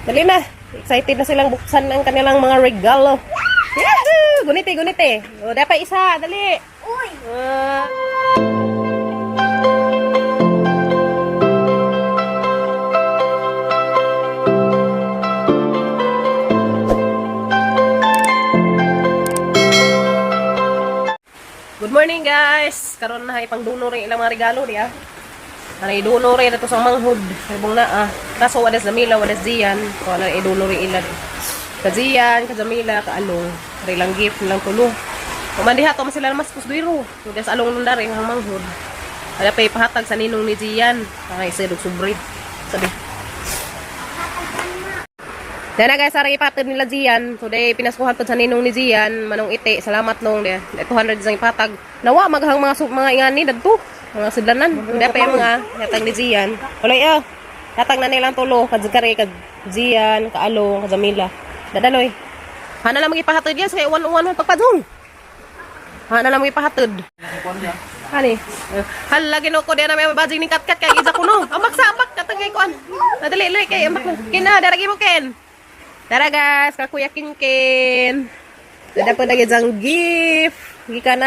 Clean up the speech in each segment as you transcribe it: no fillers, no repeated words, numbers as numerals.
Dali na. Excited na silang buksan ang kanilang mga regalo. Yahoo! Gunite, gunite. O, dapat isa. Dali. Uy! Ah. Good morning, guys. Karon na hay pangduno rin ilang mga regalo diya. Ana iduno rin ato sa manghud. Kay na ah. Kaso wala sa Jamila, wala Zian. So ana iduno rin ila. Ka Zian, ka Jamila, ka Along. Rin lang gift lang tulo. Kuman diha to man sila mas kusduiro. So des Along nun dari ang manghud. Ala pa ipahatag sa ninong ni Zian. Para isa dug sobre. Sabi. Dana guys, sarang ipatid nila Zian. Today, pinaskuhan to sa ninong ni Zian. Manong iti, salamat nong. 200 isang ipatag. Nawa, maghang mga, mga ingani, dadto. Mga sidlanan. Hindi pa yung mga yatang ni Zian. Walay ah. Yatang na nilang tulo. Kadzikari, kad Zian, kaalong, kajamila. Dadaloy. Hana lang magipahatid yan. Sa uwan-uwan pagpadung. Hana lang magipahatid. Hani. Hala ginoo ko diyan na may bajing ning katkat kay isa kuno. Ambak sa ambak katangay kuan. Nadali dali kay ambak na. Kina daragi mo ken. Tara guys, kakuya Kinkin. Dada po lagi diyang gift. Gikan na.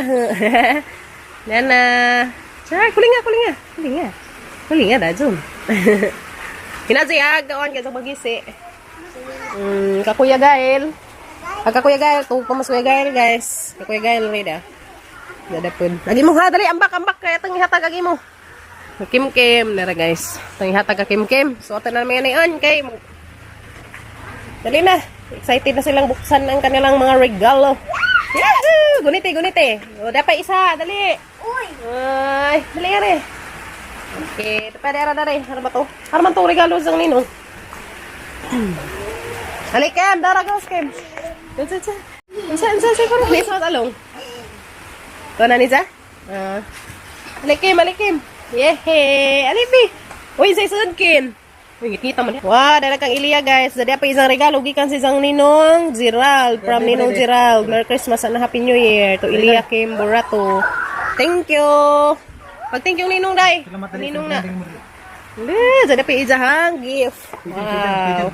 Nana. Char, kulinga, kulinga. Kulinga. Kulinga da, Jun. Kinazi ag, kawan kay sa bagisi. Kakuya Gael. Ag kakuya Gael, tuog pa mas Kuya Gael, guys. Kakuya Gael rin ah. Dada po. Agi mo ha, dali, ambak, ambak. Kaya itong ihatag, agi mo. Kim Kim, nara guys. Itong ihatag ka Kim Kim. So, ito na naman yan kay dali na. Excited na silang buksan ang kanilang mga regalo. Yahoo! Gunite, gunite. O, dapat isa. Dali. Uy! Ay, dali nga rin. Okay. Pwede ara dali. Ano ba to? Ano man tong regalo sa ninong? Dali, Kem. Dara, guys, Kem. Unsa, unsa. Unsa, unsa, unsa. Parang may isa along. Ito na, Niza? Ah. Dali, Kim. Dali, Kim. Yehe. Alibi. Uy, sa isod, Kim. Uy, ngit-ngita man. Wow, dala kang Ilya, guys. Dali pa isang regalo. Gikan sa isang Ninong Gerald. From Ninong Gerald. Merry Christmas and Happy New Year to Ilya Kim Borato. Thank you. Pag thank you, Ninong, day. Ninong na. Hindi, dali pa isang gift. Wow.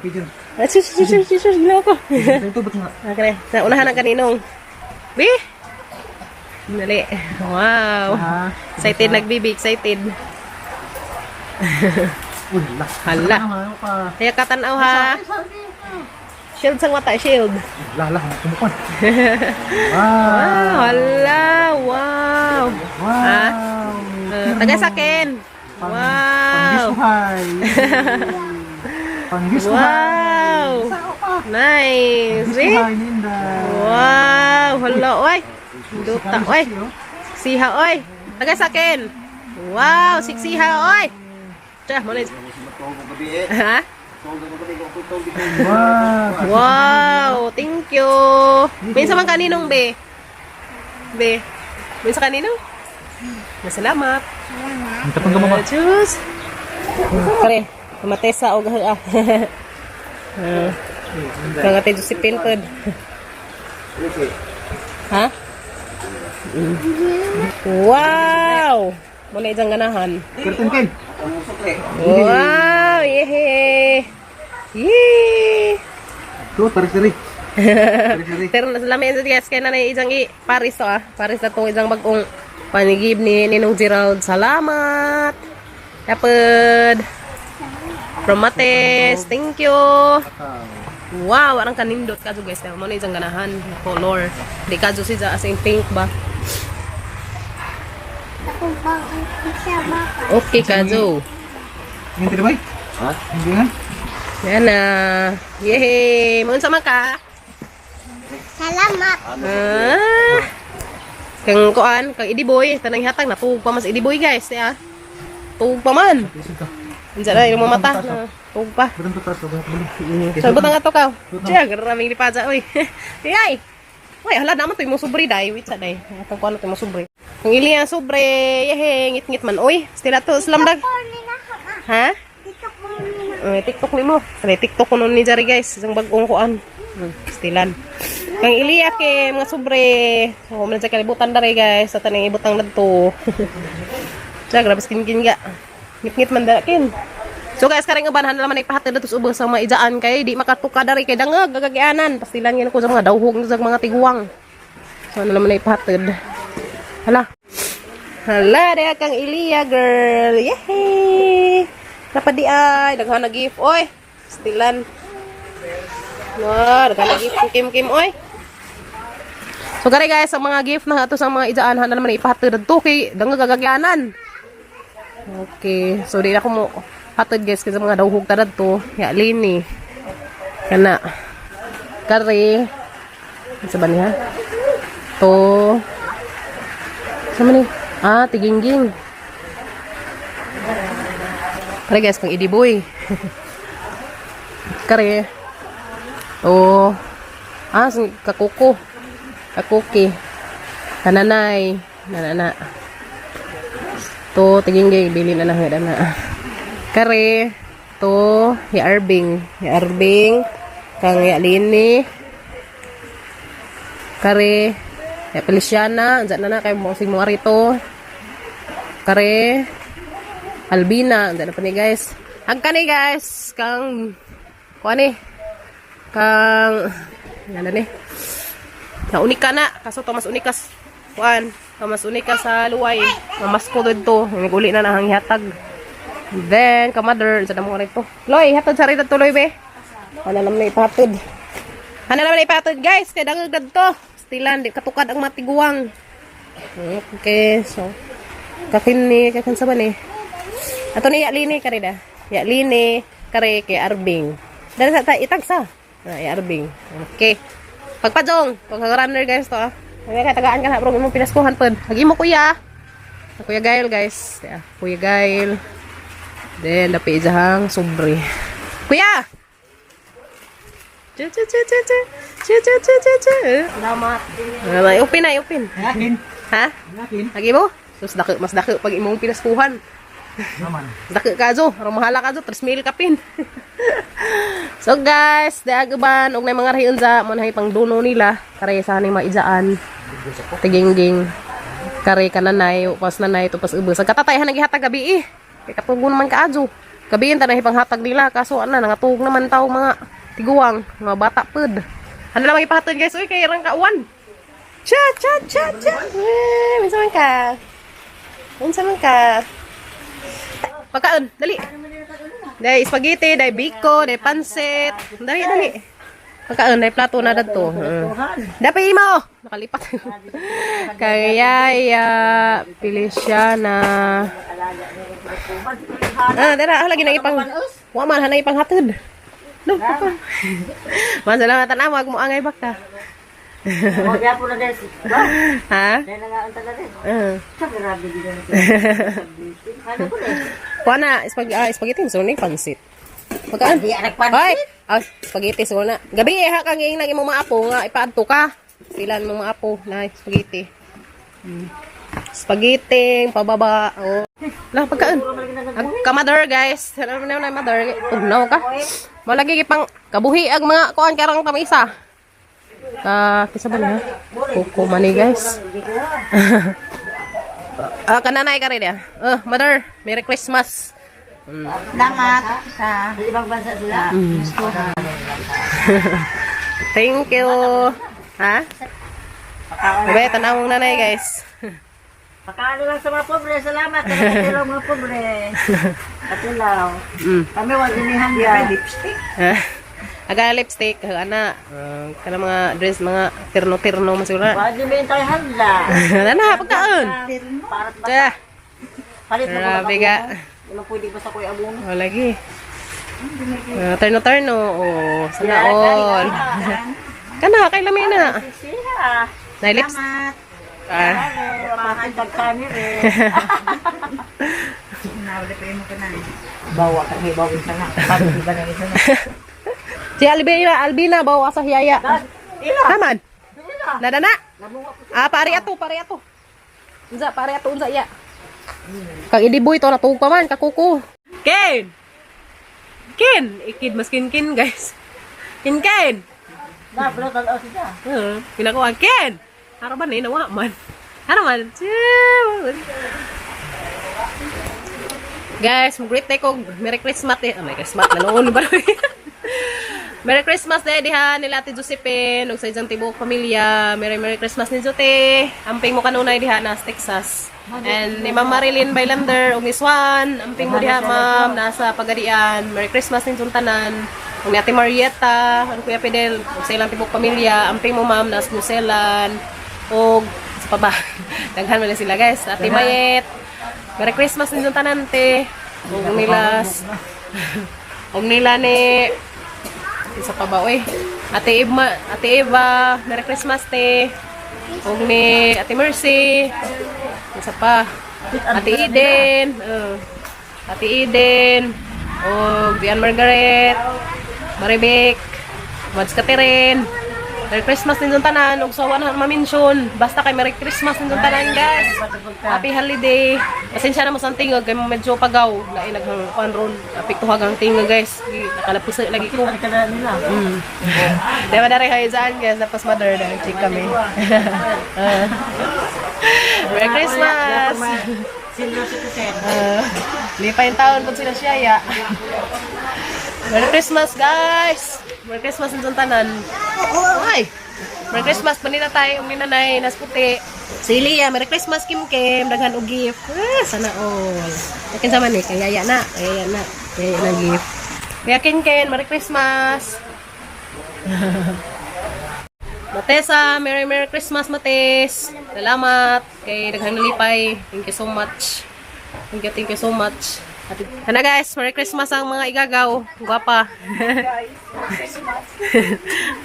Ah, sus, sus, sus, sus, sus, ginawa ko. Okay, sa unahan ang kaninong. Bi? Dali. Wow. Excited nagbibi, excited. Hala. Kaya katanaw ha. Shield sang mata, shield. Lah, kumukon. Wow, hala. Wow. Wow. Taga sa akin. Wow. Panggiskuhay. Panggiskuhay. Wow. Nice. Eh? Panggiskuhay, Ninda. Wow, hala oy. Duta oy. Siha oy. Taga sa akin. Wow, siksiha oy. Tsa, mo na. Ha? Wow. Wow, thank you. Minsan man kaninong be. Be. Minsan kaninong? Masalamat. Ang tapang ka Choose. Kare, matesa og ah. Ah. Kang ate Josephine pod. Ha? Wow! Muna isang ganahan. Curtain Ken. Wow! Yehey! Yee! Tuh, tarik tarik. Tarik tarik. Pero nasa lamin sa guys, kaya na na isang i Paris to ah. Paris na itong isang bagong panigib ni Ninong Gerald. Salamat! Tapod! From Mates, thank you! Wow, arang kanindot ka guys. Mo na isang ganahan na color. Di ka siya as in pink ba? Ako bang isa ba? Okay ka Jo. Hindi ba? Ha? Hindi nga. Yan na. Yehey! Maunsa man ka? Salamat! Ah. Kang kuan, kang idiboy, tanang hatag natuog pa mas idiboy guys, ya. Tuog pa man. Isip ka. Unsa na imong mata, na, tuog pa. Butang to taas, butang buli. So butang ato ka. Tiya, garaming lipada oy. Yay. Uy, hala naman to imong sobre dai, wait sa dai. Atong kuan to imong sobre. Kang ili ang sobre, yehe, ngit-ngit man oy. Stila to slam dag. Corny na ka. Ha? Dito corny na. Eh, TikTok nimo. Sala TikTok ko nun ni Jari guys, isang bagong kuan. Stilan. Kang Iliya kay mga sobre. So, man sa kalibutan dare guys, sa tanang ibutang nadto. Siya, grabe skin kin ga. Ngit-ngit man da kin. So, So guys, karing uban han naman ipahatid dito sa ubang sa mga ijaan kay di makatuka dari kay dangag gagagianan. Pastilan yan ko sa mga dawhog sa mga tiguang. So ano naman ipahatid. Hala. Hala, diha kang Ilya girl. Yay! Napadi ay daghan na gift oy. Pastilan. No, daghan na gift Kim Kim oy. So kare guys, ang mga gift na ato sa mga ijaan han naman ipahatid dito kay dangag gagagianan. Okay. So, di na ako mo hatod guys kasi mga dawhog ta to. Ya, lini. Kana. Kare. Ano ba niya? To. Sa man ni? Ah, tigingging. Kare guys, kang idiboy. Kare. To. Ah, kakuko. Kakuki. Kananay. Nanana. To, tigingay, bili na lang na. Kare, to, ya Arbing. Ya Arbing, kang ya Lini. Kare, ya Feliciana, andyan na na, kayo mo mo rito. Kare, Albina, andyan na pa ni guys. Ang kani guys, kang, kuha ni, kang, ano ni, Naunika na, kaso Thomas Unikas. Kuan, Thomas Unika sa luway. Mamasko dito, naguli na nahang hatag. Then, ka-mother, sa mo rito. Loy, hatod sa rito tuloy be. Ano naman na ipahatod. Ano naman na ipahatod guys, kay dangag dadto. Stilan, di katukad ang matiguang. Okay, so kakin ni, kakin sa ba ni? Ato ni Yalini kare da. Yalini kare kay Arbing. Dali sa ta itag sa. Ah, ya Arbing. Okay. Pagpadong, pagka-runner guys to ah. Kaya kay tagaan ka na bro, imong pinaskuhan pod. Hagi mo kuya. Kuya Gail guys. Yeah, Kuya Gail. Then dapi ijahang sobre. Kuya. Chu chu chu chu chu. Chu chu chu chu chu. Salamat. Ah, open na, open. Akin. Ha? Akin. Hagi mo? Sus dako, mas dako pag imong pinaskuhan. Naman. Dako ka zo, aron mahala ka zo, 3 mil kapin. So guys, daag uban og nay mga rahion sa mo na pang duno nila kare sa haning mga ijaan. Tigingging. Kare kananay, upas nanay, tupas ubos. Ang katatay han gihatag gabi eh. Kay katugon man kaadyo. Gabi ta na ipanghatag nila kaso ana nangatug naman taw mga tiguang, mga bata pud. Ano lang ipahatod guys, uy kay rang kauwan. Cha cha cha cha. Eh, minsan man ka. Minsan man ka. Pagkaon, dali. Dai spaghetti, dai biko, dai pansit. Dali, dali. Pagkaon, dai plato na dadto. Dapat imo. Nakalipat. Kaya ya Feliciana. Ah, dara ah, lagi nang ipang Wa man hanay ipang hatod. No, pa. Man salamat tan wag mo angay bakta. Oh, kaya po na guys. Ba? Ha? Dahil na nga ang taga rin. Ah. Sa grabe din na Ano ko na eh. Kuha na, spaghetti, so ni pansit. Pagkaan? Di anak pansit. Ay, ah, spaghetti so na. Gabi eh ha kang ingin imong mga apo nga ipaadto ka. Sila imong mga apo na spaghetti. Spaghetti, pababa. Oh. Lah pagkaan. Ang ka-mother guys. Ano na na mother? Tugnaw ka. Malagi pang kabuhi ang mga kuan karang tamisa. Ka kisa ba niya? Kuko mani guys. Ah, kananay ka rin ah. Oh, mother, Merry Christmas. Salamat sa ibang bansa sila. Thank you. Ha? Abe, tanawang nanay guys. Pakaano lang sa mga pobre. Salamat. Katilaw mga pobre. Katilaw. Kami wag inihan ya. Lipstick. Ah, Aga lipstick, ana. Kana mga dress, mga terno-terno man siguro. Wag din tayo handa. Ana, pagkaon. Para Ah, palit mo grabe ka. Wala pwede ba sa kuya abono? O, lagi. Ah, terno-terno. Oh, sana all. Kana, kay lami na. Siya. Na lips. Ah. Pakitagkani rin. Bawa ka, may bawin ka na. Pag iba na isa na. Si Albina, Albina bawa sa hiyaya. Ila. Naman. Nadana. Ah, pare ato, pare ato. Unsa, pare ato, unsa iya. Kang idiboy to natuog pa man kakuko. Ken. Ken, ikid mas kin kin guys. Kin ken. Na, bro, tanaw siya. Pinakuha Ken. Ara ba ni nawa man. Ara man. Chiu. Guys, mag-greet tayo kog Merry Christmas eh. Ah, Merry Christmas na noon ba? Merry Christmas day diha nila Ate Josephine ug sa isang tibuok pamilya. Merry Merry Christmas ni Jote. Amping mo kanunay diha na sa Texas. And ni Ma'am Marilyn Bailander ug ni Swan, amping mo diha, ma'am, nasa Pagadian. Merry Christmas ni tanan. Ug ni Ate Marietta, ug Kuya Fidel ug sa ilang tibuok pamilya, amping mo, ma'am, nasa New Zealand. Ug sa pa ba? Daghan man na sila, guys. Ate Mayet. Merry Christmas ninyong tanan, te. Ug nila ug nila ni isa pa ba, oy? Ate Eva, Ate Eva, Merry Christmas, te. Ug ni Ate Mercy. Isa pa. Ate Eden. Ate Eden. Ug Dian Margaret. Maribek. Mads Catherine. Merry Christmas ninyong tanan. Ug sawa na ma-mention. Basta kay Merry Christmas ninyong tanan, guys. Happy holiday. Pasensya na mo sa tingog kay medyo pagaw. Lain naghang kuan ron. Apektuhag ang tingog, guys. Nakalapos lagi ko. Ang kala nila. Di ba dari kayo dyan, guys? Tapos mother na, check kami. Ah. Merry Christmas! Senior citizen. Di pa yung taon kung sila siya, ya. Merry Christmas, guys! Merry Christmas sa tanan. Ay! Merry Christmas, panina tayo, umi nanay, nas puti. Si Lia, Merry Christmas, Kim Kim, daghan og gift. Ah, sana all. Akin sa man eh, kaya ya na, kaya ya na, kaya ya na gift. Kuya Ken Ken, Merry Christmas! Matesa, Merry Merry Christmas, Mates. Salamat kay daghang nalipay. Thank you so much. Thank you so much. Ana guys, Merry Christmas ang mga igagaw. Gwapa.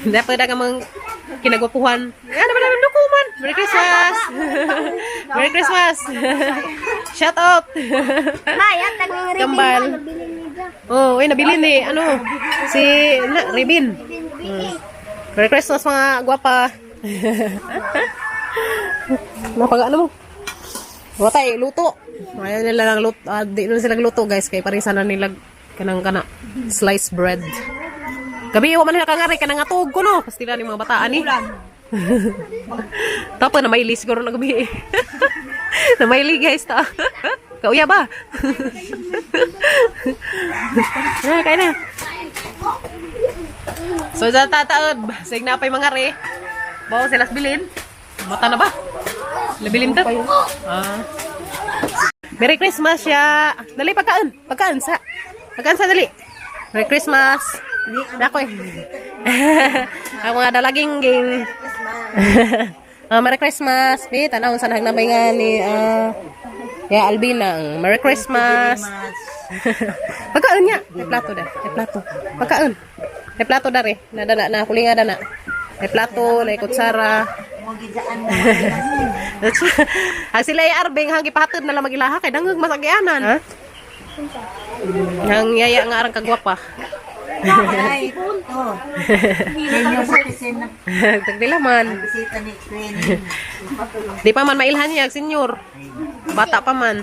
Dapat na mga kinagwapuhan. Ano ba naman dukuman? Merry Christmas. Merry Christmas. Shout out. Maya, tagning ribbon Kambal. ba? Nabili niya. Oh, uy, nabili ni ano si na, Ribin. Ribbon, ribbon. Merry Christmas, mga gwapa. Napag ano mo? Watay, luto. Ayaw nila lang luto. Ah, di nila sila luto, guys. Kay parang sana nila kanang kana sliced bread. Gabi, wa man nila kangari kanang atog ko no. Pastila ni mga bataan ni. Tapos na may siguro na gabi. Na may guys ta. Kauya ba? Na, kain na. So sa tataod, sig na pa'y mga re. Bawo sila sa bilin. Mata na ba? Labilin ta. Ah. Merry Christmas ya. Dali pagkaan. Pagkaan sa. Pagkaan sa dali. Merry Christmas. Dako eh. Ang mga dalaging ging. Ah, Merry Christmas. Bi, tanaw sa nagnabay nga ni ya Albina. Merry Christmas. Pagkaon niya. May plato da. May plato. Pagkaon. May plato da re. Nadala na. Kulinga da na. May plato, may kutsara. Ang sila ay arbing hang gipahatod na lang magilaha kay dangog masagianan. Ha? Hang yaya nga arang kagwapa. Ay, oh. Senior citizen na Tagdila man. bisita ni Queen. Di pa man mailhan niya, senyor. Bata pa man.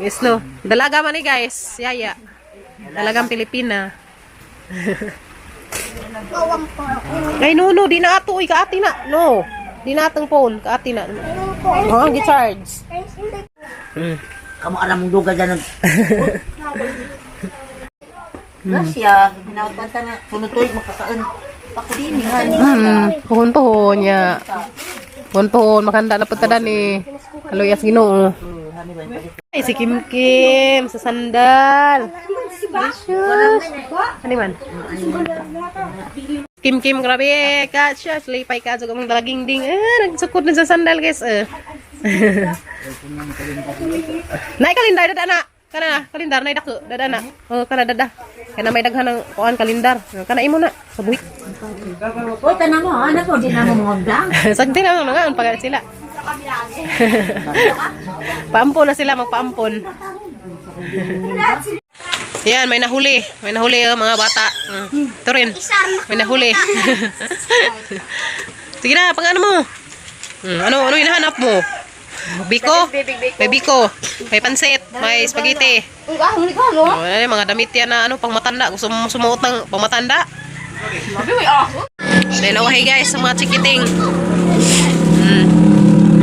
Yes, no. Dalaga man ni guys. Yaya. Dalagang Pilipina. Bawang po. Ay, no, no. Di na ato. Uy, kaati na. No. Di na atong phone. Kaati na. Oh, ang gi-charge. Kamu alam mong duga dyan. Gracia, ginawatan ta na sunutoy makakaan. Pakudini nga. Puhon-puhon niya. Puhon-puhon. Makanda na punta ni. Kaluyas Ginoo. Ay, si Kim Kim sa sandal. Delicious. Ano man? Kim Kim, grabe. Ka siya. Lipay ka. So, kamang dalaging ding. Eh, nagsukod na sa sandal, guys. Eh. Nay, kalindar, dada na. Kana na, kalindar, nay dako, dada na. Oh, kana dada. Kana may daghan ng kuan kalindar. Kana imo na sa buhik. Uy, tanan mo, ano po, di na mo mongdang. Sagdi na lang nga pag sila. Paampon na sila, magpaampon. Yan, may nahuli. May nahuli oh, mga bata. Ito rin. May nahuli. Sige na, pang ano mo? Ano, ano hinahanap mo? Biko? May biko. May pansit. May spaghetti. Oh, ay, mga damit yan na ano, pang matanda. Gusto mo sumuot ng pang matanda? Then, okay guys, sa mga chikiting.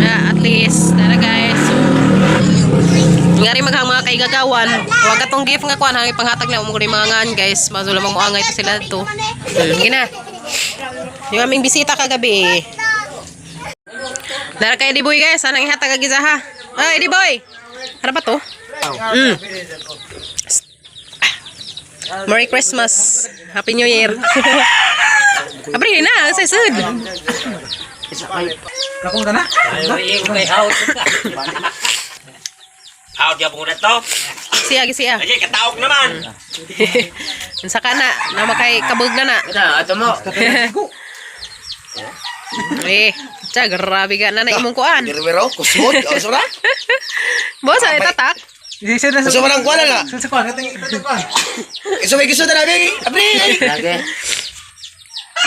Ah, at least, tara guys. So, Ngari maghang mga kaigagawan. Wag katong gift nga kuan hangin panghatag na mo mga ngan guys. Mazo lamang moangay to sila to. Gina. Yung aming bisita kagabi. Dara kay Diboy guys, anang ihatag ag isa ha. Ay, Diboy. Ara ba to? Merry Christmas. Happy New Year. Abri na, sa sud. Lakong ka na? Out ya po na to. Siya, siya. Lagi kataog naman. Unsa ka na, na makay kabog na na. Ato mo. Eh, tsa, grabe ka na na imong kuan. Pero, kusot, kusot na. Boss, ay tatak. Isa na sa... Gusto mo ng kuwan na. Sa kuwan, katong ito kuwan. Iso may gusto na namin. Abri! Lagi.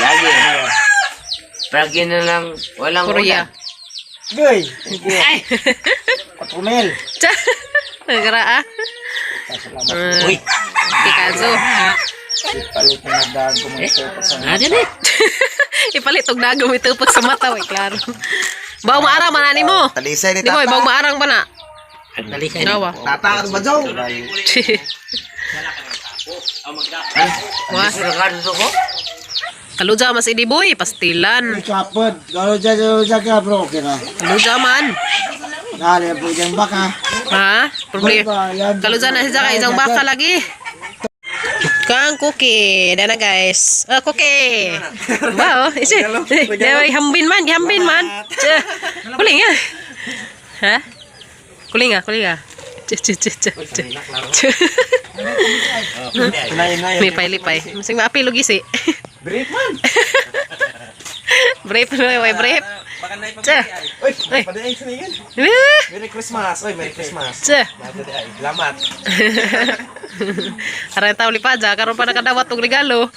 Lagi. Lagi na lang walang Korea. Goy. Ay. Patumel. Tsa. Nagara ah. Uy. Pikazo. Palit na dago mo ito sa Ano ni? Ipalit og dagom ito pag sa mata, way klaro. Baw maarang manani mo. Talisay ni Di boy, tata. baw maarang pa na. Talisay. Nawa. Tata, ano ba dyan? Wah, Ulan. ko? kaluja mas idi boy, pastilan. Chapod. Kalau jaga jaga bro kira. Kaluja man. Nari po dyan baka. Ha? Problema. Kaluja na siya kay isang baka lagi. Kang cookie, dana guys. Ah, cookie. Wow, isi. Daway hambin man, gihambin man. Tsa. Kuling ah. Ha? Kuling ah, kuling ah. Tsa, tsa, tsa, tsa, tsa. Tsa. Lipay, lipay. Masing maapil og isi. Brief man. Brief na, way brief. Tsa. Uy, Uy. padayon sa niyan. Ah, Merry Christmas. Uy, Merry Christmas. Tsa. Ay, Salamat. Aray tao lipa dya, karon pa nakadawat og regalo.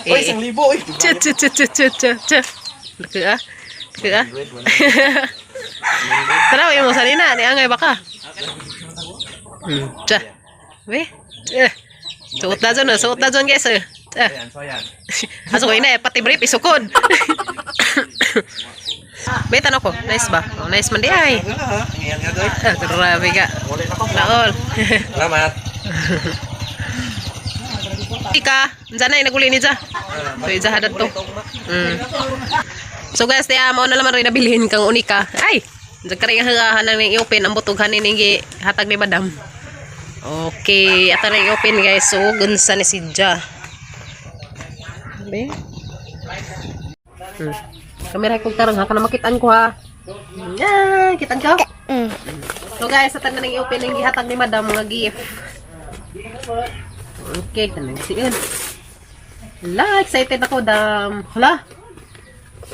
Uy, 1,000. Uy, Tsa, tsa, tsa, tsa, tsa, tsa, tsa. Laki ah. Laki ah. Tara, mo sanina. Ni angay baka. Tsa. We. Tsa. Suot na dyan, oh. Suot na dyan, guys. Eh. Tsa. Ayan, so ayan. Aso ko ina eh, pati brief, isukod. Be, tanong ko. Nice ba? Oh, nice man di ay. Ano ha? Ang iyan nga doy. Ah, grabe ka. Wala na ko. Naol. Salamat. Ika, dyan na, naguli ni Ja. So, ija hadat to. So guys, diya, mao na naman rin nabilin kang unika. Ay! Diyan ka rin ang hangahan ng i-open ang butog hanin ni hatag ni madam. Okay, ata na i-open guys. So, gunsa ni si Ja. Be? Kamera kong tarong ha, kana makitaan ko ha. Yeah, kitaan ka? So guys, ata na nang i-open ang gihatag ni madam mga gift. Okay, kanang siun. Hala, excited ako dam. Hala.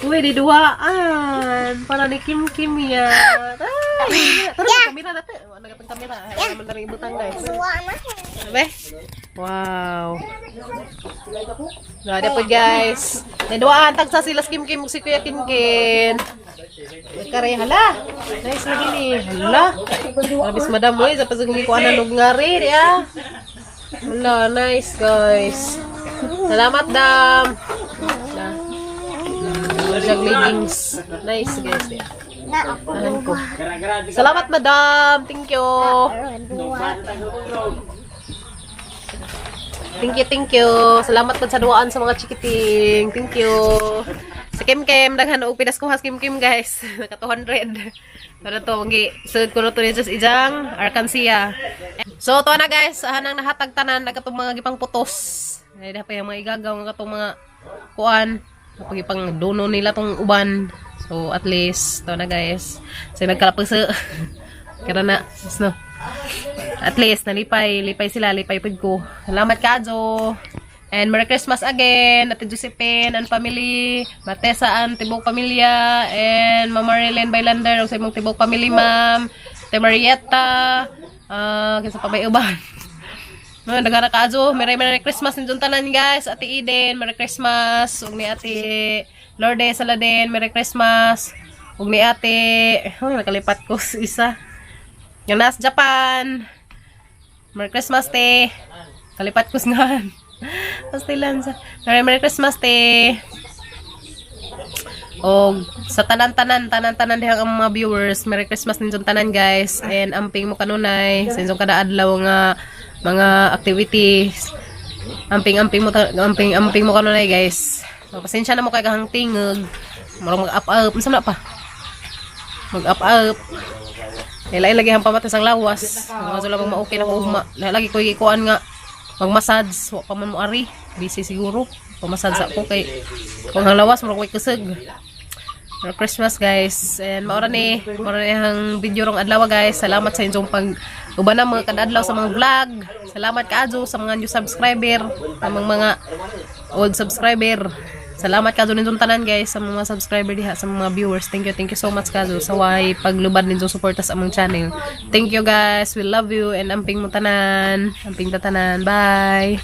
Uy, di duaan. Para ni Kim Kim yan. Ay, tara, yeah. Kamera dati. Wala ka tang kamera. Ay, naman na rin ibutang guys. Duwa na. Sabi? Wow. Grabe po guys. Naduaan tagsa sila si Kim Kim ug si Kuya Kim Kim. Kare hala. Nice lagi ni. Hala. Labis madam oy sa pasugmi ko anan og ngari diya. Hala, nice guys. Salamat dam. Hala. Jag leggings. Nice guys diya. Na ako. Alam ko. Salamat madam. Thank you. Duwa. Thank you, thank you. Salamat po sa duaan sa mga chikiting. Thank you. Sa Kim Kim, daghan og pinaskuha sa Kim Kim guys. Naka 200. Pero to, gi sud ko na to ni sa ijang Arkansas. So to na guys, ahan ang nahatag tanan nagkatong mga gipang putos. Ay dapat yung mga igagaw nga katong mga kuan. Kapag ipang duno nila tong uban. So at least to na guys. So nagkalapag sa Kara na, no. At least, nalipay. Lipay sila. Lipay pud ko. Salamat, Kajo. And Merry Christmas again, Ate Josephine and family, Matesa and tibok pamilya, and Mama Marilyn Bailander, ug sa imong tibok family, ma'am, Ate Marietta, ah, kinsa pa may uban. No, daghan na kaayo. Merry Merry Christmas ninyong tanan guys. Ate Eden, Merry Christmas. Ug ni Ate Lourdes Saladin, Merry Christmas. Ug ni Ate, oh, nakalipat ko sa isa. Yung nasa Japan. Merry Christmas, te. Kalipat ko nga. Pastilan sa. Merry Merry Christmas, te. Og sa tanan-tanan, tanan-tanan dihang ang mga viewers, Merry Christmas ninyong tanan, guys. And amping mo kanunay sa inyong kada adlaw nga mga activities. Amping-amping mo amping-amping mo kanunay, guys. So, pasensya na mo kay kahang tingog. Murag mag-up up, unsa man na pa? Mag-up up. Lain lagi ang pamatay sang lawas. Mga sula mag maukay na ko ugma. Lain lagi ko ikuan nga mag-massage. Wa pa man mo ari. Busy siguro. Pamassage ako kay kung ang lawas murag way kusog. Merry Christmas, guys. And maura ni ang video rong adlaw, guys. Salamat sa inyong pag uban na mga kadadlaw sa mga vlog. Salamat kaadyo sa mga new subscriber, sa mga old subscriber. Salamat kaadyo ninyong tanan, guys, sa mga subscriber diha, sa mga viewers. Thank you so much kaadyo sa way paglubad ninyong suporta sa among channel. Thank you, guys. We love you and amping mo tanan. Amping tatanan. Bye.